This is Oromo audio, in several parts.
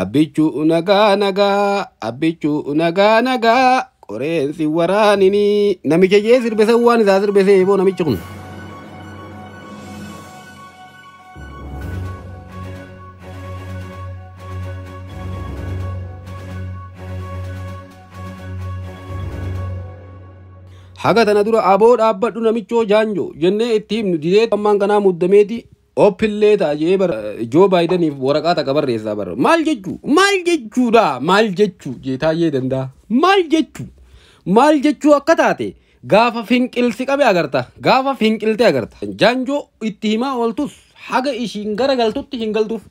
Abbichuu nagaa nagaa, abbichuu nagaa nagaa, qoreensi waraanini. Namicha jee sirbese waan isaa sirbese eeboo namichi kun. Haga tana dura aboo dhaabbadhu namichoo jaanjoo jennee itti himnu didee ammaan kanaa muddameeti oppillee ta'a jee bara Joo Baayidaniif waraqaa takka barreessaa bara. Maal jechuu? Maal jechuudha? Maal jechuu? Jee taa'ee danda'a. Maal jechuu? Maal jechuu akka taate gaafa finqilsi qabe agarta. Gaafa finqilte agarta. Jaanjoo itti himaa ooltus haga ishiin garagaltutti hin galtuuf.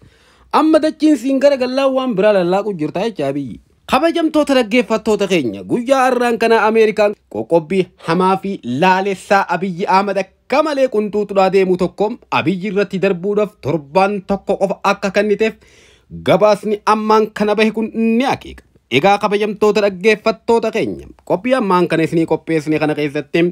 Amma dachiin siin garagallaa waan biraa lallaaqu jirta jechaa biyyi. Kabajamtoota dhaggeeffattoota keenya, guyyaa har'aan kana Ameerikaan qoqqobbii hamaa fi laalessaa Abiyyi Ahmad akka malee qunxuuxudhaa deemu tokko Abiyyi irratti darbuudhaaf torbaan tokko qofa akka kenniteef gabaasni ammaan kana bahe kun ni akeeka. Egaa kabajamtoota dhaggeeffattoota keenya, qophii ammaan kana isinii qopheessine kana keessatti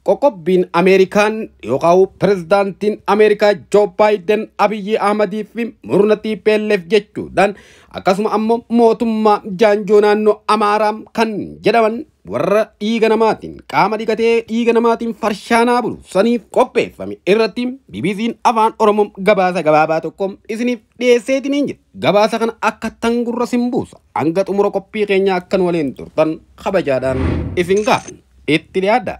qoqqobbiin Ameerikaan yookaan pirezidaantiin Ameerikaa Joo Baayiden Abiyyi Ahmadii fi murna TPLF jechuudhaan akkasuma ammoo mootummaa jaanjoo naannoo Amaaraa kan jedhaman warra dhiiga namaatiin qaama dhiqatee dhiiga namaatiin farshaanaa bulu saniif qopheeffame irratti BBC'n Afaan Oromoo gabaasa gabaabaa tokko isiniif dhiyeesseetiin hin jira. Gabaasa kana akka tangurra sin buusa. Hanga xumura qophii keenya akkan waliin turtan kabajaadhaan isin gaafanna. Itti dhiyaadha.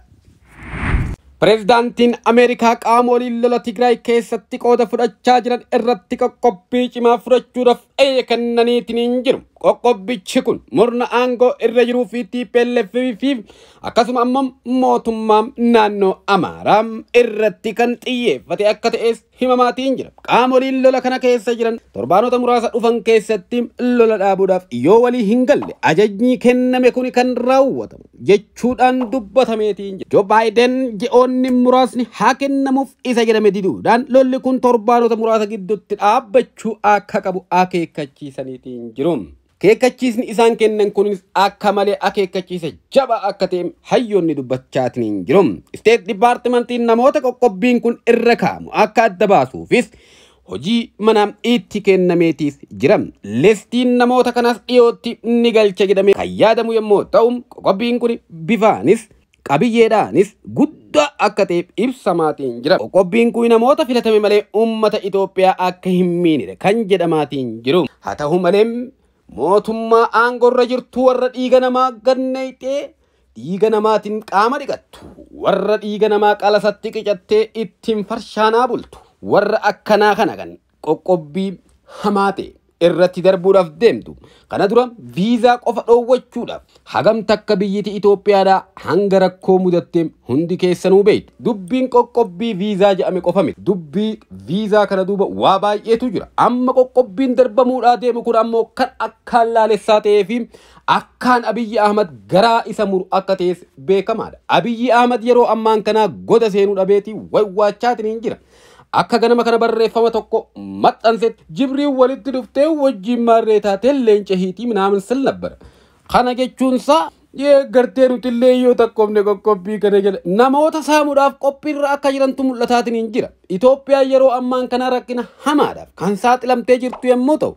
Pireezidaantiin Ameerikaa qaamoleen lola Tigraay keessatti qooda fudhachaa jiran irratti qoqqobbii cimaa fudhachuudhaaf eeyya kennaniitiin hin jiru. Qoqqobbichi kun murna aangoo irra jiruu fi TPLF fi akkasuma ammoo mootummaa naannoo Amaaraa irratti kan xiyyeeffate akka ta'es himamaatiin jira. Qaamoleen lola kana keessa jiran torbaanota muraasa dhufan keessatti lola dhaabuudhaaf yoo walii hin galle ajajni kenname kun kan raawwatamu jechuudhaan dubbatameetiin jira. Joo Baayiden ji'oonni muraasni haa kennamuuf isa jedhame diduudhaan lolli kun torbaanota muraasa gidduutti dhaabbachuu akka qabu akeekkachiisaniitiin jiru. Akeekkachiisni isaan kennan kunis akka malee akeekkachiisa jabaa akka ta'e hayyoonni dubbachaatiin hin jiru. Isteet dipaartimantiin namoota qoqqobbiin kun irra kaa'amu akka adda baasuufis hojii manaa itti kennameetiis jira. Listiin namoota kanaas dhiyootti ni galcha jedhamee kan yaadamu yommuu ta'u, qoqqobbiin kun bifaanis qabiyyeedhaanis guddaa akka ta'e ibsamaatiin jira. Qoqqobbiin kun namoota filatame malee uummata Itoophiyaa akka hin miinedha kan jedhamaatiin jiru. Haa ta'u malee mootummaa aangorra jirtu warra dhiiga namaa ganneeyxee dhiiga namaatiin qaama dhiqattu, warra dhiiga namaa qalasatti qicattee ittiin farshaanaa bultu, warra akkanaa kana kan qoqqobbii hamaa ta'e irratti darbuudhaaf deemtu. Kana dura viizaa qofa dhoowwachuudhaaf hagam takka biyyiti Itoophiyaadhaa hanga rakkoo mudattee hundi keessanuu beektu. Dubbiin qoqqobbii viizaa jedhame qofa miti. Dubbii viizaa kana duuba waa baay'eetu jira. Amma qoqqobbiin darbamuudhaa deemu kun ammoo kan akkaan laalessaa ta'ee fi akkaan Abiyyi Ahmad garaa isa muru akka ta'es beekamaadha. Abiyyi Ahmad yeroo ammaan kanaa goda seenuu dhabeetii wawwaachaatiin hin jira. Akka ganama kana barreeffama tokko maxxansetti Jibriin walitti dhuftee wajjin maarree taatee leenca hiitii minaamin sil nabbara. Kana jechuunsaa gartee nuti illee yoo takkoofne qoqqobbii kana jala namoota saamuudhaaf qophiirra akka jirantu mul'ataatiin hin jira. Itoophiyaan yeroo ammaan kana rakkina hamaadhaaf kan saaxilamtee jirtu yommuu ta'u,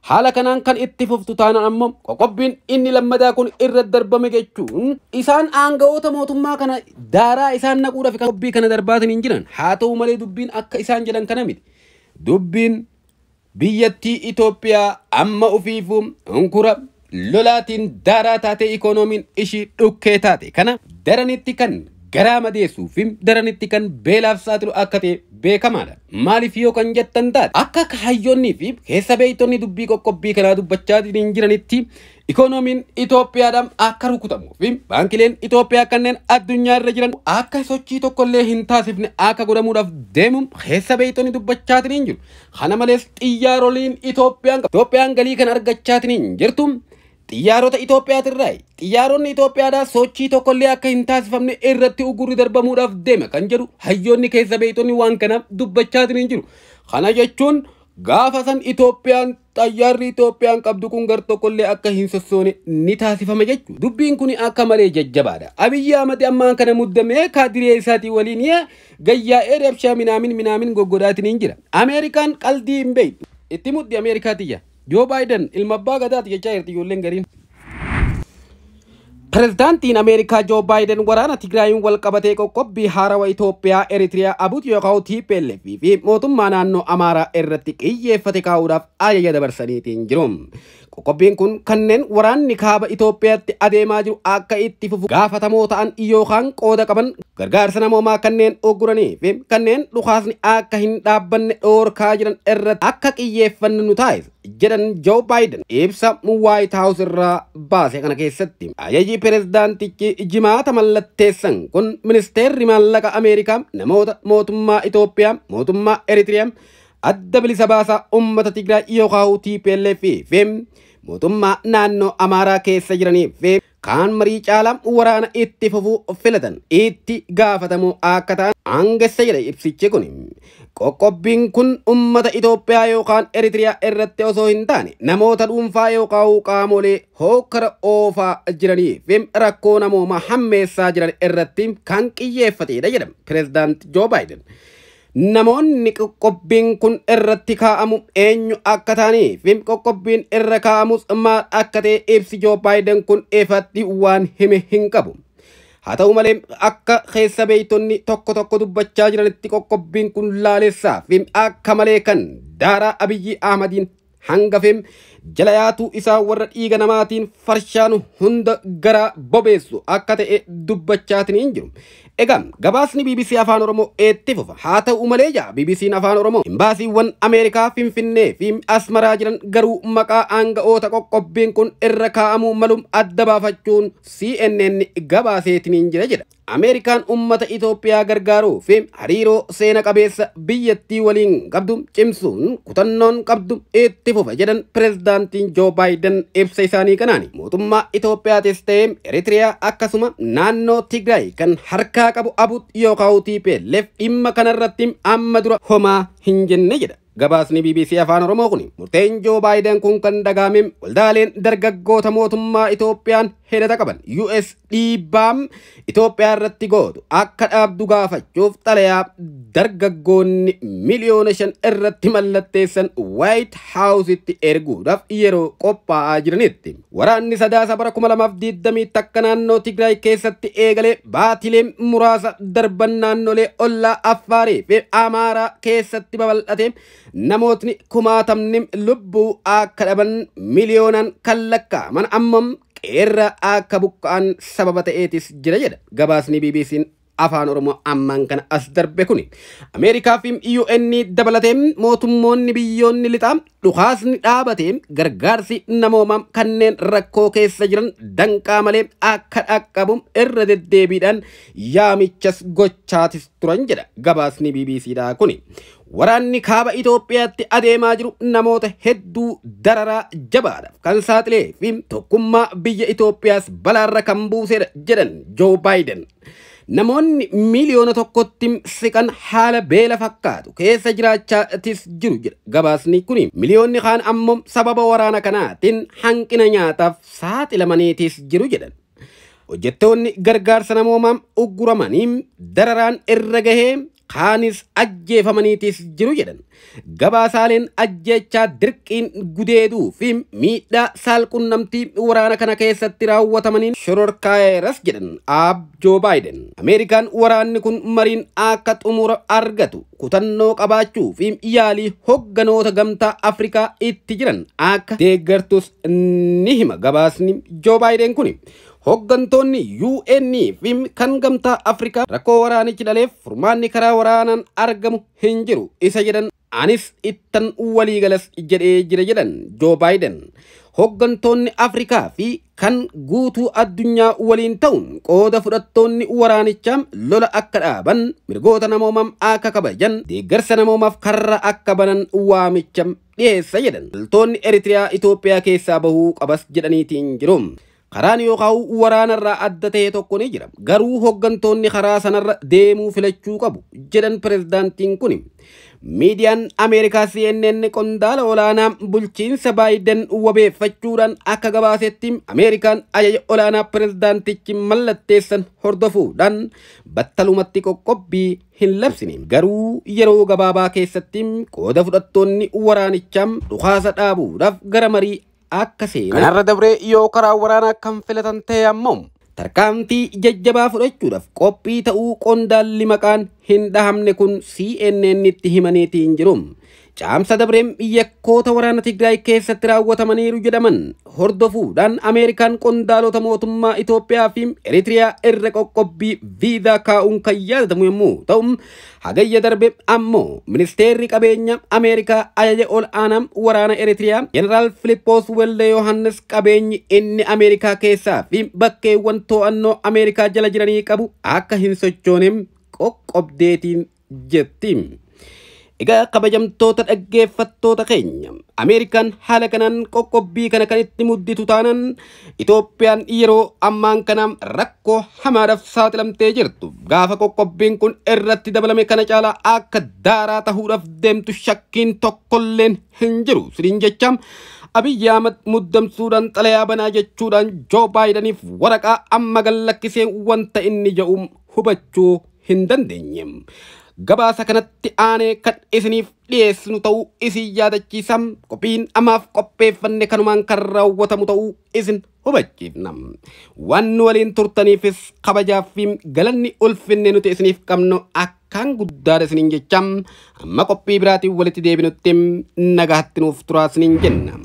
haala kanaan kan itti fuftu taanaan ammoo qoqqobbiin inni lammadaa kun irra darbame jechuun isaan aanga'oota mootummaa kana daaraa isaan naquudhaaf kan qoqqobbii kana darbaatiin hin jiran. Haa ta'u malee dubbiin akka isaan jedhan kana miti. Dubbiin biyyattii Itoophiyaa amma ofiifuu hunkura lolaatiin daaraa taatee ikoonomiin ishii dhukkee taate kana daranitti kan garaa madeessuu fi daranitti kan beelaaf saaxilu akka ta'e beekamaadha. Maaliif yoo kan jettan taate akka hayyoonnii fi keessa beektonni dubbii qoqqobbii kanaa dubbachaa hin jiranitti ikoonomiin Itoophiyaadhaan akka rukutamuu fi baankileen Itoophiyaa kanneen addunyaa irra jiran akka sochii tokkollee hin taasifne akka godhamuudhaaf deemu keessa beektonni dubbachaa hin jiru. Kana malees xiyyaaroliin Itoophiyaan galii kan argachaa hin jirtu. Xiyyaarota Itoophiyaatirraa xiyyaaronni Itoophiyaadhaa sochii tokkollee akka hin taasifamne irratti ugurri darbamuudhaaf deema kan jedhu hayyoonni keessa beektonni waan kana dubbachaa hin jiru. Kana jechuun gaafa san Itoophiyaan xayyaarri Itoophiyaan qabdu kun gar tokkollee akka hin sossoone ni taasifama jechuudha. Dubbiin kun akka malee jajjabaadha. Abiyyi Ahmad ammaan kana muddamee kaadiree isaatii waliin gayyaa'ee rabshaa minaamin minaamin goggodhaatiin hin jira. Ameerikaan qaldii hin beektu. Itti muddi Ameerikaatiyya. Joo Baayiden ilma abbaa gadaati jechaa jirti ijoolleen gariin. Pireezidaantiin Ameerikaa Joo Baayiden waraana Tigraayin wal qabatee qoqqobbii haarawaa Itoophiyaa, Eritiriyaa, Abuut yookaan TPLF fi mootummaa naannoo Amaaraa irratti xiyyeeffate kaa'uudhaaf ajaja dabarsaniitiin jiru. Qoqqobbiin kun kanneen waraanni kaaba Itoophiyaatti adeemaa jiru akka itti fufu gaafatamoo ta'an yookaan qooda qaban, gargaarsa namoomaa kanneen ugguranii fi kanneen dhukaasni akka hin dhaabbanne dhoorkaa jiran irratti akka xiyyeeffannu nu taasisa jedhan Joo Baayiden ibsa White House irraa baase kana keessatti. Ajaji pireezidaantichi jimaata mallatteessan kun ministeerri maallaqa Ameerikaa namoota mootummaa Itoophiyaa, mootummaa Eritiriyaa, adda bilisa baasaa uummata Tigraay yookaan TPLF fi mootummaa naannoo Amaaraa keessa jiranii fi kaan marii caalaa waraana itti fufuu filatan itti gaafatamuu akka ta'an aangessa jedha ibsichi kun. Qoqqobbiin kun uummata Itoophiyaa yookaan Eritiriyaa irratti osoo hin taane namoota dhuunfaa yookaan qaamolee hookkara oofaa jiranii fi rakkoo namoomaa hammeessaa jiran irratti kan xiyyeeffatedha jedha pireezidaant Joo Baayiden. Namoonni qoqqobbiin kun irratti kaa'amu eenyu akka ta'anii fi qoqqobbiin irra kaa'amus maal akka ta'e ibsi Joo Baayiden kun ifatti waan hime hin qabu. Haa ta'u malee, akka keessa beeytonni tokko tokko dubbachaa jiranitti, qoqqobbiin kun laalessaa fi akka malee kan daaraa Abiyyi Ahmadiin hangafeem jala yaatuu isaa warra dhiiga namaatiin farshaanu hunda gara bobeessu akka ta'e dubbachaatiin hin jiru. Egaa gabaasni BBC Afaan Oromoo itti fufa. Haa ta'u malee jaa BBC'n Afaan Oromoo, imbaasiiwwan Ameerikaa Finfinnee fi Asmaraa jiran garuu maqaa aanga'oota qoqqobbiin kun irra kaa'amuu malu adda baafachuun CNN gabaaseetiin jira jedha. Ameerikaan uummata Itoophiyaa gargaaruu fi hariiroo seena qabeessa biyyattii waliin qabdu cimsuun kutannoon qabdu itti fufa jedhan pireezidaantiin Joo Baayiden ibsa isaanii kanaani. Mootummaa Itoophiyaatis ta'e Eritiriyaa, akkasuma naannoo Tigraay kan harkaa qabu Abut yookaan TPLF dhimma kanarratti amma dura homaa hin jenne jedha. Gabaasni BBC Afaan Oromoo kun murteen Joo Baayiden kun kan dhagaame waldaaleen dargaggoota mootummaa Itoophiyaan hidhata qaban US dhiibbaam Itoophiyaa irratti gootu akka dhaabdu gaafachuuf xalayaa dargaggoonni 5 miliyoona irratti mallatteessan White House-itti erguudhaaf yeroo qophaa'aa jiranitti. Waraanni Sadaasa bara 2021 naannoo Tigraay keessatti eegalee baatilee muraasa darban naannolee ollaa Affaarii fi Amaaraa keessatti babal'ate namootni kumaatamni lubbuu akka dhaban, miliyoonaan kan lakkaa'aman ammam qeerra akka buqqa'an sababa ta'eetis jira jedha gabaasni BBC'n Afaan Oromoo ammaan kana as darbe kuni. Ameerikaa fi UN dabalatee mootummoonni biyyoonni lixaa dhukaasni dhaabatee gargaarsi namoomaa kanneen rakkoo keessa jiran danqaa malee akka dhaqqabu irra deddeebiidhaan yaamichas gochaatis turan jedha gabaasni BBCdha kuni. Waraanni kaaba Itoophiyaatti adeemaa jiru namoota hedduu dararaa jabaadhaaf kan saaxilee fi tokkummaa biyya Itoophiyaas balaarra kan buusedha jedhan Joo Baayiden. Namoonni 1 miliyoona siqan haala beela fakkaatu keessa jiraachaatis jiru jedha gabaasni kuni. Miliyoonni kaan ammoo sababa waraana kanaatiin hanqina nyaataaf saaxilamaniitis jiru jedhan. Hojjettoonni gargaarsa namoomaa ugguramanii dararaan irra gahee kaanis ajjeefamaniitis jiru jedhan. Gabaasaaleen ajjeechaa, dirqiin gudeeduu fi miidhaa saalqunnamtii waraana kana keessatti raawwatamaniin shororkaa'eeras jedhan Aab Joo Baayiden. Ameerikaan waraanni kun mariin akka xumura argatu kutannoo qabaachuu fi yaalii hogganoota Gamtaa Afrikaa itti jiran akka deeggartus ni hima gabaasni Joo Baayiden kuni. Hoggantoonni UN fi kan Gamtaa Afrikaa rakkoo waraanichi dhaleef furmaanni karaa waraanaan argamu hin jiru isa jedhan anis ittan waliigalas jedhee jira jedhan Joo Baayiden. Hoggantoonni Afrikaa fi kan guutuu addunyaa waliin ta'uun qooda fudhattoonni waraanichaa lola akka dhaaban, mirgoota namoomaa akka kabajan, deeggarsa namoomaaf karra akka banan waamicha dhiyeessa jedhan. Loltoonni Eritiriyaa Itoophiyaa keessaa bahuu qabas jedhaniitiin jiru. Karaan yookaan waraanarraa adda ta'e tokko ni jira. Garuu hoggantoonni karaa sanarra deemuu filachuu qabu jedhan pirezidaantiin kun. Miidiyaan Ameerikaa CNN qondaala olaanaa bulchiinsa Baayiden wabeeffachuudhaan akka gabaasetti, Ameerikaan ajaja olaanaa pirezidaantichi mallatteessan hordofuudhaan battalumatti qoqqobbii hin labsine. Garuu yeroo gabaabaa keessatti qooda fudhattoonni waraanichaa dhukaasa dhaabuudhaaf gara marii akka seenan. Kanarra dabree yoo karaa waraanaa kan filatan ta'e ammoo tarkaanfii jajjabaa fudhachuudhaaf qophii ta'uu qondaalli maqaan hin dhahamne kun CNN itti himaniitiin jiru. Caamsa dabreem yakkoota waraana Tigraay keessatti raawwatamaniiru jedhaman hordofuudhaan Ameerikaan qondaalota mootummaa Itoophiyaa fi Eritiriyaa irra qoqqobbii viizaa kaa'uun kan yaadatamu yommuu ta'u, hagayya darbe ammoo ministeerri qabeenya Ameerikaa ajaja ol aanaa waraana Eritiriyaa Jeneraal Filiippoos Welde Yohaannis qabeenyi inni Ameerikaa keessaa fi bakkeewwan to'annoo Ameerikaa jala jiranii qabu akka hin sochoone qoqqobdeetiin jetti. Egaa kabajamtoota dhaggeeffattoota keenya, Ameerikaan haala kanaan qoqqobbii kana kan itti mudditu taanaan, Itoophiyaan yeroo ammaan kana rakkoo hamaadhaaf saaxilamtee jirtu gaafa qoqqobbiin kun irratti dabalame kana caalaa akka daaraa tahuudhaaf deemtu shakkiin tokkolleen hin jiru. Siniin jecha, Abiyyi Ahmad muddamsuudhaan xalayaa banaa jechuudhaan Joo Baayidaniif waraqaa amma gallakkisee wanta inni jedhu hubachuu hin dandeenye. Gabaasa kanatti aanee kan isiniif dhiyeessinu ta'uu isin yaadachiisa. Qophiin ammaaf qopheeffanne kanumaan kan raawwatamu ta'uu isin hubachiifna. Waan nu waliin turtaniifis kabajaa fi galanni ulfinne nuti isiniif qabnu akkaan guddaadha isiniin jecha, amma qophii biraatiin walitti deebinutti nagaatti nuuf turaa isiniin jenna.